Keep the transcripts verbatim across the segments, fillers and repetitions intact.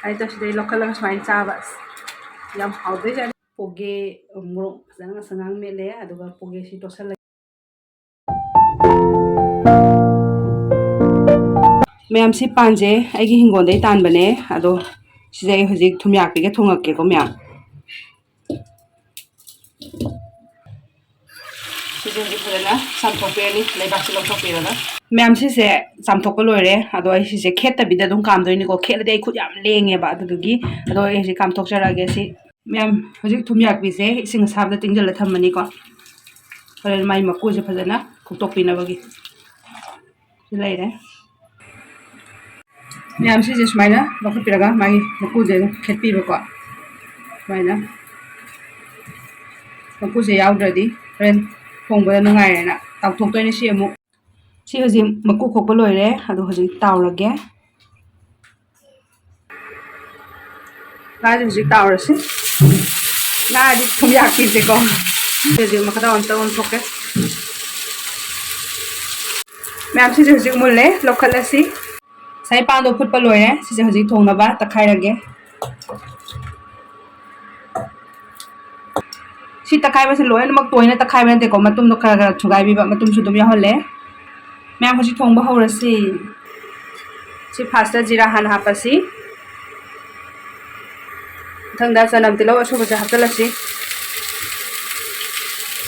ꯑꯩꯗꯣ ꯁꯤꯗꯩ ꯂꯧꯈꯠꯂꯒ ꯁꯨꯃꯥꯏꯅ ꯆꯥꯕ꯫ ꯑꯁ, ꯌꯥꯝ ꯍꯥꯎꯗꯣꯏꯖꯥꯠꯅꯤ꯫ ꯄꯣꯒꯦ, ꯃꯣꯔꯣꯛ ꯐꯖꯅ ꯉꯁꯪ ꯉꯥꯡ ꯃꯦꯠꯂꯦ, ꯑꯗꯨꯒ ꯄꯣꯒꯦꯁꯤ ꯇꯣꯠꯁꯜꯂꯒꯦ꯫ ꯃꯌꯥꯝ, ꯁꯤ ꯄꯥꯟꯁꯦ ꯑꯩꯒꯤ ꯍꯤꯡꯒꯣꯜꯗꯩ ꯇꯥꯟꯕꯅꯦ꯫ ꯑꯗꯣ ꯁꯤꯁꯦ ꯑꯩ ꯍꯧꯖꯤꯛ ꯊꯨꯝꯌꯥꯛꯄꯤꯒ ꯊꯣꯡꯉꯛꯀꯦꯀꯣ ꯃꯌꯥꯝ꯫ ꯁꯤꯁꯦ ꯍꯧꯖꯤꯛ ꯐꯖꯅ ꯆꯥꯝꯊꯣꯛꯄꯤꯔꯅꯤ, ꯂꯩꯕꯥꯛꯁꯦ ꯂꯧꯊꯣꯛꯄꯤꯔꯒ꯫ ꯃꯌꯥꯝ, ꯁꯤꯁꯦ ꯆꯥꯝꯊꯣꯛꯄ ꯂꯣꯏꯔꯦ꯫ ꯑꯗꯣ ꯑꯩ ꯁꯤꯁꯦ ꯈꯦꯠꯇꯕꯤꯗ ꯑꯗꯨꯝ ꯀꯥꯝꯗꯣꯏꯅꯤꯀꯣ꯫ ꯈꯦꯠꯂꯗꯤ ꯑꯩ ꯈꯨꯠ ꯌꯥꯝ ꯂꯦꯡꯉꯦꯕ ꯑꯗꯨꯗꯨꯒꯤ꯫ ꯑꯗꯣ ꯑꯩ ꯍꯧꯖꯤꯛ ꯀꯥꯝꯊꯣꯛꯆꯔꯛꯑꯒꯦ꯫ ꯁꯤ ꯃꯌꯥꯝ, ꯍꯧꯖꯤꯛ ꯊꯨꯝꯌꯥꯛꯄꯤꯁꯦ ꯏꯁꯤꯡ ꯑꯁꯥꯕꯗ ꯇꯤꯡꯁꯤꯜꯂ ꯊꯝꯃꯅꯤꯀꯣ꯫ ꯍꯣꯔꯦꯟ ꯃꯥꯏ ꯃꯀꯨꯁꯦ ꯐꯖꯅ ꯈꯣꯛꯇꯣꯛꯄꯤꯅꯕꯒꯤ꯫ ꯁꯤ ꯂꯩꯔꯦ꯫ ꯃꯌꯥꯝ, ꯁꯤꯁꯦ ꯁꯨꯃꯥꯏꯅ ꯂꯧꯈꯠꯄꯤꯔꯒ ꯃꯥꯒꯤ ꯃꯀꯨꯁꯦ ꯑꯗꯨꯝ ꯈꯦꯠꯄꯤꯕꯀꯣ꯫ ꯁꯨꯃꯥꯏꯅ ꯃꯀꯨꯁꯦ ꯌꯥꯎꯗ꯭ꯔꯗꯤ ꯍꯣꯔꯦꯟ ꯊꯣꯡꯕꯗ ꯅꯨꯡꯉꯥꯏꯔꯦꯅ ꯇꯥꯎꯊꯣꯛꯇꯣꯏꯅꯦ꯫ ꯁꯤ ꯑꯃꯨꯛ, ꯁꯤ ꯍꯧꯖꯤꯛ ꯃꯀꯨ ꯈꯣꯛꯄ ꯂꯣꯏꯔꯦ, ꯑꯗꯣ ꯍꯧꯖꯤꯛ ꯇꯥꯎꯔꯒꯦ꯫ ꯉꯥꯁꯦ ꯍꯧꯖꯤꯛ ꯇꯥꯎꯔꯁꯤ꯫ ꯉꯥꯗꯤ ꯊꯨꯝ ꯌꯥꯛꯄꯤꯁꯦꯀꯣ꯫ ꯍꯧꯖꯤꯛ ꯃꯈꯥꯗ ꯑꯝꯇ ꯑꯣꯟꯊꯣꯛꯀꯦ꯫ ꯃꯌꯥꯝ, ꯁꯤꯁꯦ ꯍꯧꯖꯤꯛ ꯃꯨꯜꯂꯦ, ꯂꯧꯈꯠꯂꯁꯤ꯫ ꯉꯁꯥꯏ ꯄꯥꯟꯗꯣ ꯐꯨꯠꯄ ꯂꯣꯏꯔꯦ꯫ ꯁꯤꯁꯦ ꯍꯧꯖꯤꯛ ꯊꯣꯡꯅꯕ ꯇꯛꯈꯥꯏꯔꯒꯦ꯫ ꯁꯤ ꯇꯛꯈꯥꯏꯕꯁꯦ ꯂꯣꯏꯅꯃꯛ ꯇꯣꯏꯅ ꯇꯛꯈꯥꯏꯕ ꯅꯠꯇꯦꯀꯣ, ꯃꯇꯨꯝꯗꯣ ꯈꯔ ꯈꯔ ꯊꯨꯒꯥꯏꯕꯤꯕ, ꯃꯇꯨꯝꯁꯨ ꯑꯗꯨꯝ ꯌꯥꯎꯍꯜꯂꯦ꯫ ꯃꯌꯥꯝ, ꯍꯧꯖꯤꯛ ꯊꯣꯡꯕ ꯍꯧꯔꯁꯤ꯫ ꯁꯤ ꯐꯥꯔꯁꯇ ꯖꯤꯔꯥ ꯍꯥꯟꯅ ꯍꯥꯞꯄꯁꯤ꯫ ꯃꯊꯪꯗ ꯆꯅꯝ ꯇꯤꯜꯍꯧ ꯑꯁꯨꯕꯁꯦ ꯍꯥꯞꯆꯤꯜꯂꯁꯤ꯫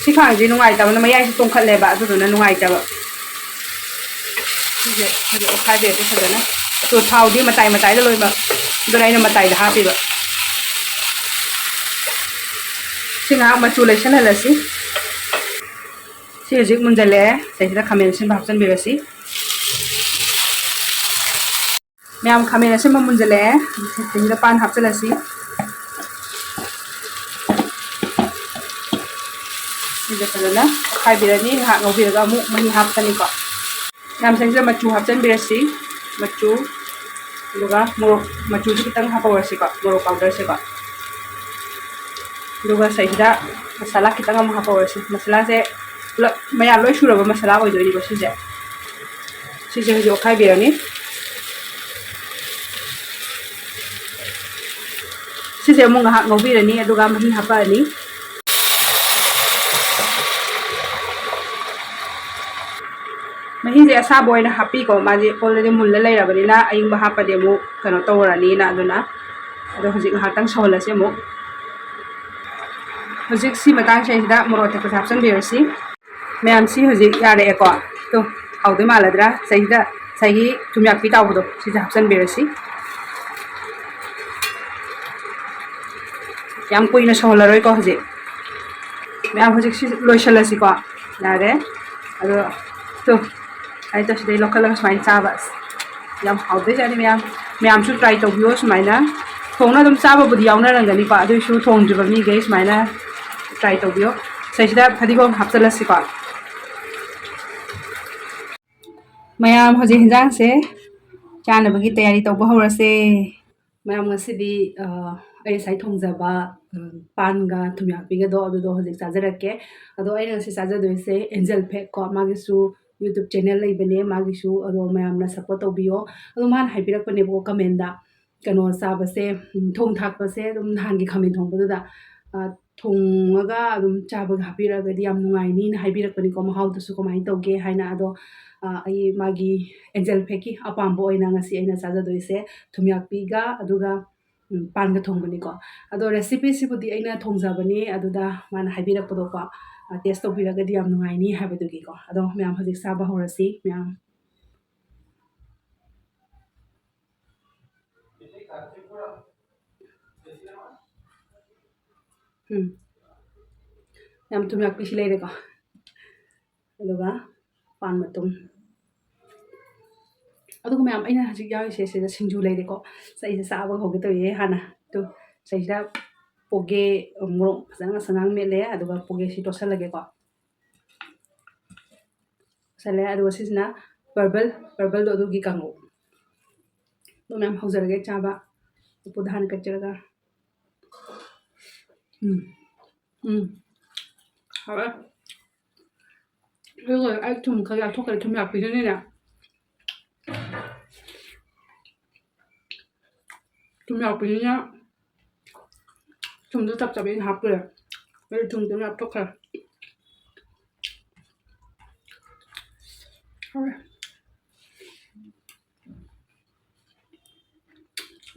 ꯁꯤ ꯈꯥꯡꯁꯤ ꯅꯨꯡꯉꯥꯏꯇꯕꯅ ꯃꯌꯥꯏꯁꯤ ꯇꯣꯡꯈꯠꯂꯦꯕ, ꯑꯗꯨꯗꯨꯅ ꯅꯨꯡꯉꯥꯏꯇꯕ꯫ ꯁꯤꯁꯦ ꯍꯧꯖꯤꯛ ꯑꯣꯠꯈꯥꯏꯕꯤꯔꯁꯤ ꯐꯖꯅ꯫ ꯑꯗꯣ ꯊꯥꯎꯗꯤ ꯃꯇꯥꯏ ꯃꯇꯥꯏꯗ ꯂꯣꯏꯅꯃꯛ, ꯑꯗꯨꯅ ꯑꯩꯅ ꯃꯇꯥꯏꯗ ꯍꯥꯞꯄꯤꯕ꯫ ꯁꯤ ꯉꯥꯏꯍꯥꯛ ꯃꯆꯨ ꯂꯩꯁꯜꯍꯜꯂꯁꯤ꯫ ꯁꯤ ꯍꯧꯖꯤꯛ ꯃꯨꯟꯖꯜꯂꯛꯑꯦ꯫ ꯁꯤꯗꯩꯁꯤꯗ ꯈꯥꯃꯦꯟ ꯑꯁꯤꯟꯕ ꯍꯥꯞꯆꯤꯟꯕꯤꯔꯁꯤ꯫ ꯃꯌꯥꯝ, ꯈꯥꯃꯦꯟ ꯑꯁꯤꯟꯕ ꯃꯨꯟꯖꯜꯂꯛꯑꯦ꯫ ꯁꯤꯗ ꯄꯥꯟ ꯍꯥꯞꯆꯤꯜꯂꯁꯤ꯫ ꯁꯤꯁꯦ ꯐꯖꯅ ꯑꯣꯠꯈꯥꯏꯕꯤꯔꯅꯤ꯫ ꯉꯥꯏꯍꯥꯛ ꯉꯧꯕꯤꯔꯒ ꯑꯃꯨꯛ ꯃꯍꯤ ꯍꯥꯞꯀꯅꯤꯀꯣ꯫ ꯃꯌꯥꯝ, ꯁꯤꯗ ꯃꯆꯨ ꯍꯥꯞꯆꯤꯟꯕꯤꯔꯁꯤ꯫ ꯃꯆꯨ, ꯑꯗꯨꯒ ꯃꯣꯔꯣꯛ ꯃꯆꯨꯁꯨ ꯈꯤꯇꯪ ꯍꯥꯞꯍꯧꯔꯁꯤꯀꯣ, ꯃꯣꯔꯣꯛ powderꯁꯦꯀꯣ꯫ ꯑꯗꯨꯒ ꯁꯤꯗꯩꯁꯤꯗ ꯃꯁꯥꯂꯥ ꯈꯤꯇꯪ ꯑꯃꯨꯛ ꯍꯥꯞꯍꯧꯔꯁꯤ꯫ ꯃꯁꯥꯂꯥꯁꯦ ꯄꯨꯂꯞ ꯃꯌꯥꯝ ꯂꯣꯏ ꯁꯨꯔꯕ ꯃꯁꯥꯂꯥ ꯑꯣꯏꯗꯣꯏꯅꯤꯀꯣ ꯁꯤꯁꯦ꯫ ꯁꯤꯁꯦ ꯍꯧꯖꯤꯛ ꯑꯣꯠꯈꯥꯏꯕꯤꯔꯅꯤ꯫ ꯁꯤꯁꯦ ꯑꯃꯨꯛ ꯉꯥꯏꯍꯥꯛ ꯉꯧꯕꯤꯔꯅꯤ, ꯑꯗꯨꯒ ꯃꯍꯤ ꯍꯥꯞꯄꯛꯑꯅꯤ꯫ ꯃꯍꯤꯁꯦ ꯑꯁꯥꯕ ꯑꯣꯏꯅ ꯍꯥꯞꯄꯤꯀꯣ, ꯃꯥꯁꯦ already ꯃꯨꯜꯂ ꯂꯩꯔꯕꯅꯤꯅ ꯑꯏꯪꯕ ꯍꯥꯞꯄꯗꯤ ꯑꯃꯨꯛ ꯀꯩꯅꯣ ꯇꯧꯔꯅꯤꯅ꯫ ꯑꯗꯨꯅ ꯑꯗꯣ ꯍꯧꯖꯤꯛ ꯉꯥꯏꯍꯥꯛꯇꯪ ꯁꯧꯍꯜꯂꯁꯤ ꯑꯃꯨꯛ꯫ ꯍꯧꯖꯤꯛ ꯁꯤ ꯃꯇꯥꯡꯁꯤꯗꯩꯁꯤꯗ ꯃꯣꯔꯣꯛ ꯑꯇꯦꯛꯄꯁꯦ ꯍꯥꯞꯆꯤꯟꯕꯤꯔꯁꯤ꯫ ꯃꯌꯥꯝꯁꯤ ꯍꯧꯖꯤꯛ ꯌꯥꯔꯛꯑꯦꯀꯣ꯫ ꯇꯣ, ꯍꯥꯎꯗꯣꯏ ꯃꯥꯜꯂꯗ꯭ꯔꯥ? ꯁꯤꯗꯩꯁꯤꯗ ꯉꯁꯥꯏꯒꯤ ꯊꯨꯝꯌꯥꯛꯄꯤ ꯇꯥꯎꯕꯗꯣ ꯁꯤꯁꯦ ꯍꯥꯞꯆꯤꯟꯕꯤꯔꯁꯤ꯫ ꯌꯥꯝ ꯀꯨꯏꯅ ꯁꯧꯍꯜꯂꯔꯣꯏꯀꯣ ꯍꯧꯖꯤꯛ꯫ ꯃꯌꯥꯝ ꯍꯧꯖꯤꯛ ꯁꯤ ꯂꯣꯏꯁꯤꯜꯂꯁꯤꯀꯣ꯫ ꯌꯥꯔꯦ꯫ ꯑꯗꯣ ꯇꯨ, ꯑꯩ ꯇꯣ ꯁꯤꯗꯩ ꯂꯧꯈꯠꯂꯒ ꯁꯨꯃꯥꯏꯅ ꯆꯥꯕ꯫ ꯑꯁ, ꯌꯥꯝ ꯍꯥꯎꯗꯣꯏꯖꯥꯠꯅꯤ ꯃꯌꯥꯝ꯫ ꯃꯌꯥꯝꯁꯨ try ꯇꯧꯕꯤꯌꯣ ꯁꯨꯃꯥꯏꯅ꯫ ꯊꯣꯡꯅ ꯑꯗꯨꯝ ꯆꯥꯕꯕꯨꯗꯤ ꯌꯥꯎꯅꯔꯝꯒꯅꯤꯀꯣ, ꯑꯗꯨꯏꯁꯨ ꯊꯣꯡꯗ꯭ꯔꯤꯕ ꯃꯤꯈꯩ ꯁꯨꯃꯥꯏꯅ try ꯇꯧꯕꯤꯌꯣ꯫ ꯁꯤꯗꯩꯁꯤꯗ ꯐꯗꯤꯒꯣꯝ ꯍꯥꯞꯆꯤꯜꯂꯁꯤꯀꯣ꯫ ꯃꯌꯥꯝ ꯍꯧꯖꯤꯛ ꯍꯤꯟꯖꯥꯡꯁꯦ ꯆꯥꯅꯕꯒꯤ ꯇꯌꯥꯔꯤ ꯇꯧꯕ ꯍꯧꯔꯁꯦ꯫ ꯃꯌꯥꯝ ꯉꯁꯤꯗꯤ, ꯑ, ꯑꯩ ꯉꯁꯥꯏ ꯊꯣꯡꯖꯕ, ꯑ, ꯄꯥꯟꯒ ꯊꯨꯝꯌꯥꯛꯄꯤꯒꯗꯣ ꯑꯗꯨꯗꯣ ꯍꯧꯖꯤꯛ ꯆꯥꯖꯔꯛꯀꯦ꯫ ꯑꯗꯣ ꯑꯩꯅ ꯉꯁꯤ ꯆꯥꯖꯗꯣꯏꯁꯦ Angel Phaik ꯀꯣ, ꯃꯥꯒꯤꯁꯨ YouTube channel ꯂꯩꯕꯅꯦ ꯃꯥꯒꯤꯁꯨ, ꯑꯗꯣ ꯃꯌꯥꯝꯅ support ꯇꯧꯕꯤꯌꯣ꯫ ꯑꯗꯣ ꯃꯥꯅ ꯍꯥꯏꯕꯤꯔꯛꯄꯅꯦꯕꯀꯣ comment ꯗ, ꯀꯩꯅꯣ ꯆꯥꯕꯁꯦ, ꯎꯝ, ꯊꯣꯡ ꯊꯥꯛꯄꯁꯦ ꯑꯗꯨꯝ ꯅꯍꯥꯟꯒꯤ ꯈꯥꯃꯦꯟ ꯊꯣꯡꯕꯗꯨꯗ, ꯑ, ꯊꯣꯡꯉꯒ ꯑꯗꯨꯝ ꯆꯥꯕꯒ ꯍꯥꯞꯄꯤꯔꯛꯑꯒꯗꯤ ꯌꯥꯝ ꯅꯨꯡꯉꯥꯏꯅꯤꯅ ꯍꯥꯏꯕꯤꯔꯛꯄꯅꯤꯀꯣ, ꯃꯍꯥꯎꯗꯨꯁꯨ ꯀꯃꯥꯏꯅ ꯇꯧꯒꯦ ꯍꯥꯏꯅ꯫ ꯑꯗꯣ, ꯑ, ꯑꯩ ꯃꯥꯒꯤ Angel Phaik ꯀꯤ ꯑꯄꯥꯝꯕ ꯑꯣꯏꯅ ꯉꯁꯤ ꯑꯩꯅ ꯆꯥꯖꯗꯣꯏꯁꯦ ꯊꯨꯝꯌꯥꯛꯄꯤꯒ ꯑꯗꯨꯒ, ꯎꯝ, ꯄꯥꯟꯒ ꯊꯣꯡꯕꯅꯤꯀꯣ꯫ ꯑꯗꯣ recipe ꯁꯤꯕꯨꯗꯤ ꯑꯩꯅ ꯊꯣꯡꯖꯕꯅꯦ, ꯑꯗꯨꯗ ꯃꯥꯅ ꯍꯥꯏꯕꯤꯔꯛꯄꯗꯣꯀꯣ, ꯑ, taste ꯇꯧꯕꯤꯔꯒꯗꯤ ꯌꯥꯝ ꯅꯨꯡꯉꯥꯏꯅꯤ ꯍꯥꯏꯕꯗꯨꯒꯤꯀꯣ꯫ ꯑꯗꯣ ꯃꯌꯥꯝ ꯍꯧꯖꯤꯛ ꯆꯥꯕ ꯍꯧꯔꯁꯤ ꯃꯌꯥꯝ꯫ ꯎꯝ꯫ ꯌꯥꯝ ꯊꯨꯝꯌꯥꯛꯄꯤꯁꯤ ꯂꯩꯔꯦꯀꯣ꯫ ꯑꯗꯨꯒ ꯄꯥꯟ ꯃꯇꯨꯝ꯫ ꯑꯗꯨꯒ ꯃꯌꯥꯝ ꯑꯩꯅ ꯍꯧꯖꯤꯛ ꯌꯥꯎꯔꯤꯁꯦ ꯁꯤꯗ ꯁꯤꯡꯖꯨ ꯂꯩꯔꯦꯀꯣ꯫ ꯑꯁ, ꯑꯩꯁꯦ ꯆꯥꯕ ꯍꯧꯒꯦ ꯇꯧꯔꯤꯌꯦ ꯍꯥꯟꯅ꯫ ꯇꯨ, ꯁꯤꯗꯩꯁꯤꯗ ꯄꯣꯒꯦ, ꯃꯣꯔꯣꯛ ꯐꯖꯅ ꯉꯁꯪ ꯉꯥꯡ ꯃꯦꯠꯂꯦ, ꯑꯗꯨꯒ ꯄꯣꯒꯦꯁꯤ ꯇꯣꯠꯁꯜꯂꯒꯦꯀꯣ꯫ ꯇꯣꯠꯁꯜꯂꯦ, ꯑꯗꯨꯒ ꯁꯤꯁꯤꯅ ꯄꯔꯕꯜ, ꯄꯔꯕꯜꯗꯣ ꯑꯗꯨꯒꯤ ꯀꯥꯡꯉꯧ꯫ ꯑꯗꯨ ꯃꯌꯥꯝ ꯍꯧꯖꯔꯒꯦ ꯆꯥꯕ꯫ ꯎꯄꯨꯗ ꯍꯥꯟꯅ ꯀꯠꯆꯔꯒ꯫ ꯎꯝ꯫ ꯎꯝ꯫ ꯍꯥꯎꯔꯦ꯫ ꯑꯗꯨꯒ ꯑꯩ ꯊꯨꯝ ꯈꯔ ꯌꯥꯛꯊꯣꯛꯈ꯭ꯔꯦ, ꯊꯨꯝ ꯌꯥꯛꯄꯤꯗꯨꯅꯤꯅꯦ꯫ ꯊꯨꯝ ꯌꯥꯛꯄꯤꯗꯨꯅ ꯊꯨꯝꯗꯣ ꯆꯞ ꯆꯞ ꯑꯩꯅ ꯍꯥꯞꯇꯣꯏꯔꯦ꯫ ꯑꯩ ꯊꯨꯝꯗꯣ ꯌꯥꯝ ꯊꯣꯛꯈ꯭ꯔꯦ꯫ ꯍꯥꯎꯔꯦ꯫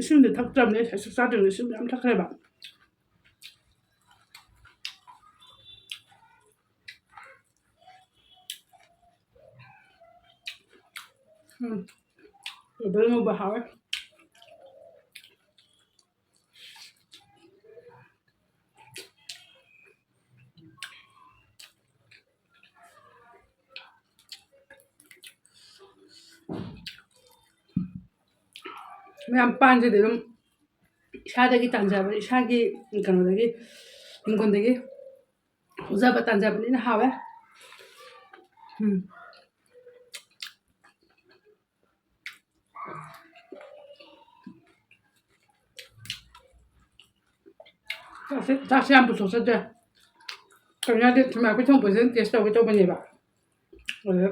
ꯏꯁꯤꯡꯗꯤ ꯊꯛꯇ꯭ꯔꯕꯅꯦ, ꯉꯁꯥꯏ ꯆꯥꯛ ꯆꯥꯗ꯭ꯔꯤꯉꯩꯗ ꯏꯁꯤꯡ ꯌꯥꯝ ꯊꯛꯈ꯭ꯔꯦꯕ꯫ ꯎꯝ꯫ ꯇꯦꯕꯜ ꯉꯧꯕ ꯍꯥꯎꯋꯦ꯫ ꯃꯌꯥꯝ ꯄꯥꯟꯁꯤꯗꯤ ꯑꯗꯨꯝ ꯏꯁꯥꯗꯒꯤ ꯇꯥꯟꯖꯕ, ꯏꯁꯥꯒꯤ ꯀꯩꯅꯣꯗꯒꯤ, ꯍꯤꯡꯒꯣꯜꯗꯒꯤ ꯍꯧꯖꯕ ꯇꯥꯟꯖꯕꯅꯤꯅ ꯍꯥꯎꯋꯦ꯫ ꯎꯝ꯫ ꯆꯥꯛꯁꯦ, ꯆꯥꯛꯁꯦ ꯌꯥꯝ ꯄꯨꯊꯣꯛꯆꯗ꯭ꯔꯦ꯫ ꯀꯩꯅꯣ ꯍꯥꯏꯗꯤ ꯊꯨꯝꯌꯥꯛꯄꯤ ꯊꯣꯡꯕꯁꯦ ꯑꯗꯨꯝ taste ꯇꯧꯒꯦ ꯇꯧꯕꯅꯦꯕ꯫ ꯑꯗꯨꯗ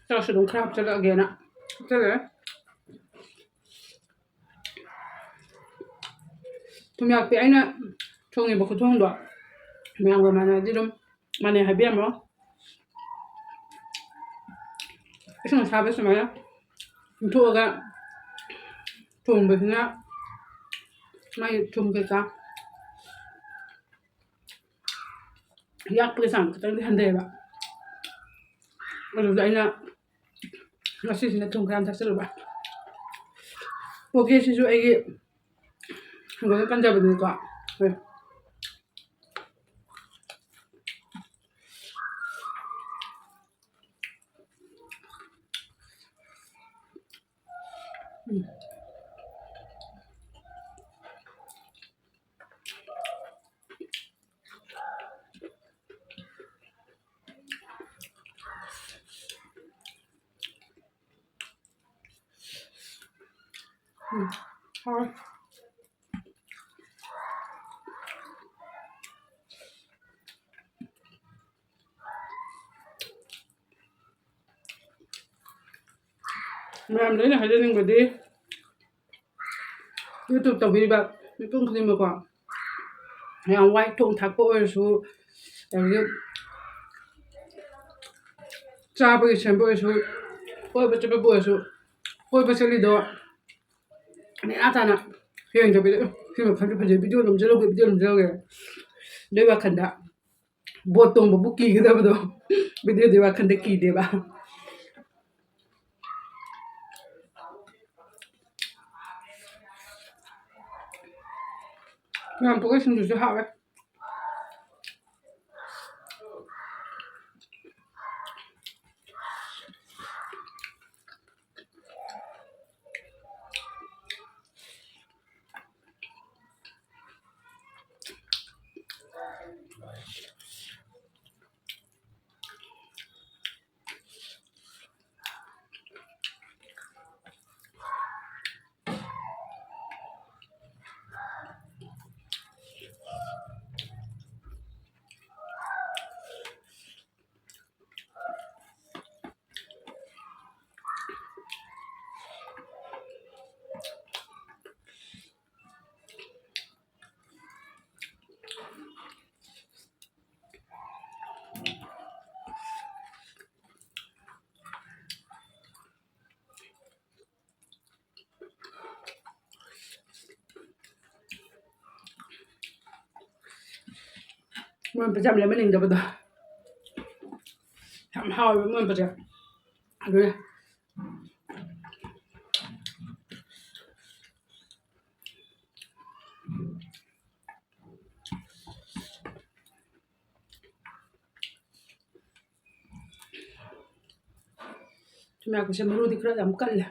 ꯆꯥꯛꯁꯨ ꯑꯗꯨꯝ ꯈꯔ ꯍꯥꯞꯆꯤꯜꯂꯛꯑꯒꯦꯅ ꯍꯥꯞꯆꯤꯜꯂꯛꯑꯦ꯫ ꯊꯨꯝꯌꯥꯛꯄꯤ ꯑꯩꯅ ꯊꯣꯡꯉꯤꯕ ꯈꯨꯊꯣꯡꯗꯣ ꯃꯌꯥꯝꯒ ꯃꯥꯟꯅꯔꯗꯤ ꯑꯗꯨꯝ ꯃꯥꯟꯅꯩ ꯍꯥꯏꯕꯤꯔꯝꯃꯣ꯫ ꯏꯁꯤꯡ ꯑꯁꯥꯕ ꯁꯨꯃꯥꯏꯅ ꯏꯪꯊꯣꯛꯑꯒ ꯊꯣꯡꯕꯁꯤꯅ ꯃꯥꯒꯤ ꯊꯨꯝ ꯀꯩꯀꯥ ꯌꯥꯛꯄꯒꯤ ꯆꯥꯡ ꯈꯤꯇꯪꯗꯤ ꯍꯟꯊꯩꯑꯕ꯫ ꯑꯗꯨꯗ ꯑꯩꯅ ꯉꯁꯤꯁꯤꯅ ꯊꯨꯝ ꯈꯔ ꯌꯥꯝ ꯊꯥꯛꯆꯜꯂꯨꯕ꯫ ꯄꯣꯀꯦꯁꯤꯁꯨ ꯑꯩꯒꯤ ꯍꯪꯒꯣꯏꯅ ꯀꯟꯖꯕꯅꯤꯀꯣ꯫ ꯍꯣꯏ꯫ ꯎꯝ꯫ ꯎꯝ, ꯍꯥꯎꯔꯦ꯫ ꯃꯌꯥꯝꯗ ꯑꯩꯅ ꯍꯥꯏꯖꯅꯤꯡꯕꯗꯤ, YouTube ꯇꯧꯕꯤꯔꯤꯕ ꯃꯤꯄꯨꯝ ꯈꯨꯗꯤꯡꯃꯛꯀꯣ, ꯌꯥꯝ ꯋꯥꯏ꯫ ꯊꯣꯡ ꯊꯥꯛꯄ ꯑꯣꯏꯔꯁꯨ, ꯑꯗꯒꯤ ꯆꯥꯕꯒꯤ ꯁꯦꯝꯕ ꯑꯣꯏꯔꯁꯨ, ꯀꯣꯏꯕ ꯆꯠꯄꯕꯨ ꯑꯣꯏꯔꯁꯨ, ꯀꯣꯏꯕ ꯆꯠꯂꯤꯗꯣ ꯅꯦꯅꯥ ꯇꯥꯅ ꯌꯦꯡꯗꯕꯤꯗ, "ꯁꯤ ꯃꯐꯝꯁꯦ ꯐꯖꯩ, ꯚꯤꯗꯤꯑꯣ ꯅꯝꯖꯜꯍꯧꯒꯦ, ꯚꯤꯗꯤꯑꯣ ꯅꯝꯖꯜꯍꯧꯒꯦ" ꯑꯗꯨꯏ ꯋꯥꯈꯜꯗ꯫ ꯕꯣꯠ ꯇꯣꯡꯕꯕꯨ ꯀꯤꯒꯗꯕꯗꯣ, ꯚꯤꯗꯤꯑꯣꯗꯨꯒꯤ ꯋꯥꯈꯜꯗ ꯀꯤꯗꯦꯕ꯫ ꯃꯌꯥꯝ ꯄꯣꯛꯑꯦ ꯁꯤꯡꯖꯨꯁꯦ ꯍꯥꯎꯋꯦ꯫ ꯃꯣꯏ ꯄꯣꯠꯁꯦ ꯌꯥꯝ ꯂꯦꯝꯍꯟꯅꯤꯡꯗꯕꯗꯣ꯫ ꯌꯥꯝ ꯍꯥꯎꯋꯦꯕ ꯃꯣꯏ ꯄꯣꯠꯁꯦ꯫ ꯑꯗꯨꯅ ꯊꯨꯝꯌꯥꯛꯄꯤꯁꯦ ꯃꯔꯨꯗꯤ ꯈꯔ ꯌꯥꯝ ꯀꯜꯂꯦ꯫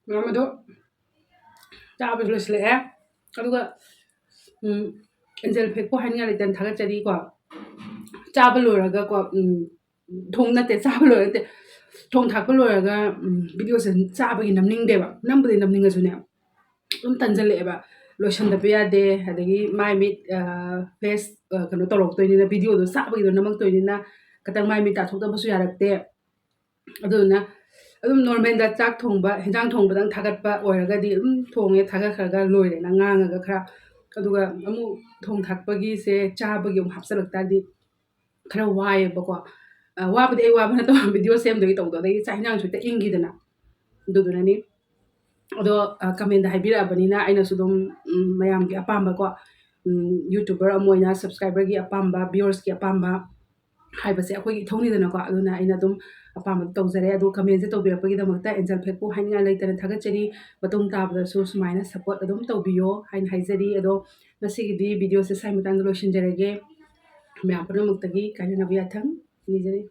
ꯃꯌꯥꯝ ꯑꯗꯣ ꯆꯥꯕꯁꯨ ꯂꯣꯏꯁꯤꯜꯂꯛꯑꯦ꯫ ꯑꯗꯨꯒ, ꯎꯝ, ꯑꯦꯟꯖꯦꯜ ꯐꯦꯛꯄꯨ ꯍꯥꯏꯅꯤꯡꯉꯥꯏ ꯂꯩꯇꯅ ꯊꯥꯒꯠꯆꯔꯤꯀꯣ꯫ ꯆꯥꯕ ꯂꯣꯏꯔꯒꯀꯣ, ꯎꯝ, ꯊꯣꯡ ꯅꯠꯇꯦ, ꯆꯥꯕ ꯂꯣꯏꯔ ꯅꯠꯇꯦ, ꯊꯣꯡ ꯊꯥꯛꯄ ꯂꯣꯏꯔꯒ ꯎꯝ, ꯚꯤꯗꯤꯑꯣꯁꯦ ꯆꯥꯕꯒꯤ ꯅꯝꯅꯤꯡꯗꯦꯕ꯫ ꯅꯝꯕꯨꯗꯤ ꯅꯝꯅꯤꯡꯉꯁꯨꯅꯦ, ꯑꯗꯨꯝ ꯇꯟꯖꯜꯂꯛꯑꯦꯕ꯫ ꯂꯣꯏꯁꯟꯗꯕ ꯌꯥꯗꯦ, ꯑꯗꯒꯤ ꯃꯥꯏ ꯃꯤꯠ, ꯑ, ꯐꯦꯁ, ꯑ, ꯀꯩꯅꯣ ꯇꯧꯔꯛꯇꯣꯏꯅꯤꯅ, ꯚꯤꯗꯤꯑꯣꯗꯣ ꯆꯥꯕꯒꯤꯗꯣ ꯅꯝꯃꯛꯇꯣꯏꯅꯤꯅ, ꯈꯤꯇꯪ ꯃꯥꯏ ꯃꯤꯠ ꯇꯥꯊꯣꯛꯇꯕꯁꯨ ꯌꯥꯔꯛꯇꯦ꯫ ꯑꯗꯨꯗꯨꯅ ꯑꯗꯨꯝ ꯅꯣꯔꯃꯦꯜꯗ ꯆꯥꯛ ꯊꯣꯡꯕ, ꯍꯦꯟꯖꯥꯡ ꯊꯣꯡꯕꯗꯪ ꯊꯥꯒꯠꯄ ꯑꯣꯏꯔꯒꯗꯤ ꯑꯗꯨꯝ ꯊꯣꯡꯉꯦ, ꯊꯥꯒꯠꯈ꯭ꯔꯒ ꯂꯣꯏꯔꯦꯅ ꯉꯥꯡꯉꯒ ꯈꯔ, ꯑꯗꯨꯒ ꯑꯃꯨꯛ ꯊꯣꯡ ꯊꯥꯛꯄꯒꯤꯁꯦ ꯆꯥꯕꯒꯤ ꯑꯃꯨꯛ ꯍꯥꯞꯆꯤꯜꯂꯛ ꯇꯥꯔꯗꯤ ꯈꯔ ꯋꯥꯏꯑꯦꯕꯀꯣ꯫ ꯑ, ꯋꯥꯕꯨꯗꯤ ꯑꯩ ꯋꯥꯕ ꯅꯠꯇꯕ, ꯚꯤꯗꯤꯑꯣ ꯁꯦꯝꯗꯣꯏꯒꯤ ꯇꯧꯕꯗꯣ, ꯑꯗꯩꯗꯤ ꯆꯥꯛ ꯍꯦꯟꯖꯥꯡꯁꯨ ꯍꯦꯛꯇ ꯏꯪꯈꯤꯗꯅ꯫ ꯑꯗꯨꯗꯨꯅꯅꯤ꯫ ꯑꯗꯣ, ꯑ, ꯀꯃꯦꯟꯗ ꯍꯥꯏꯕꯤꯔꯛꯑꯕꯅꯤꯅ ꯑꯩꯅꯁꯨ ꯑꯗꯨꯝ, ꯎꯝ, ꯃꯌꯥꯝꯒꯤ ꯑꯄꯥꯝꯕꯀꯣ, ꯎꯝ, YouTuber ꯑꯃ ꯑꯣꯏꯅ subscriberꯒꯤ ꯑꯄꯥꯝꯕ, viewersꯀꯤ ꯑꯄꯥꯝꯕ ꯍꯥꯏꯕꯁꯦ ꯑꯩꯈꯣꯏꯒꯤ ꯏꯊꯧꯅꯤꯗꯅꯀꯣ꯫ ꯑꯗꯨꯅ ꯑꯩꯅ ꯑꯗꯨꯝ ꯑꯄꯥꯝꯕꯗꯣ ꯇꯧꯖꯔꯦ꯫ ꯑꯗꯣ ꯀꯃꯦꯟꯁꯦ ꯇꯧꯕꯤꯔꯛꯄꯒꯤꯗꯃꯛꯇ ꯑꯦꯟꯖꯦꯜ ꯐꯦꯛꯄꯨ ꯍꯥꯏꯅꯤꯡꯉꯥꯏ ꯂꯩꯇꯅ ꯊꯥꯒꯠꯆꯔꯤ꯫ ꯃꯇꯨꯡ ꯇꯥꯕꯗꯁꯨ ꯁꯨꯃꯥꯏꯅ support ꯑꯗꯨꯝ ꯇꯧꯕꯤꯌꯣ ꯍꯥꯏꯅ ꯍꯥꯏꯖꯔꯤ꯫ ꯑꯗꯣ ꯉꯁꯤꯒꯤꯗꯤ ꯚꯤꯗꯤꯑꯣꯁꯦ ꯁ꯭ꯋꯥꯏ ꯃꯇꯥꯡꯗ ꯂꯣꯏꯁꯤꯟꯖꯔꯒꯦ꯫ ꯃꯌꯥꯝ ꯄꯨꯝꯅꯃꯛꯇꯒꯤ ꯀꯥꯏꯅꯅꯕ ꯌꯥꯊꯪ ꯅꯤꯖꯔꯤ꯫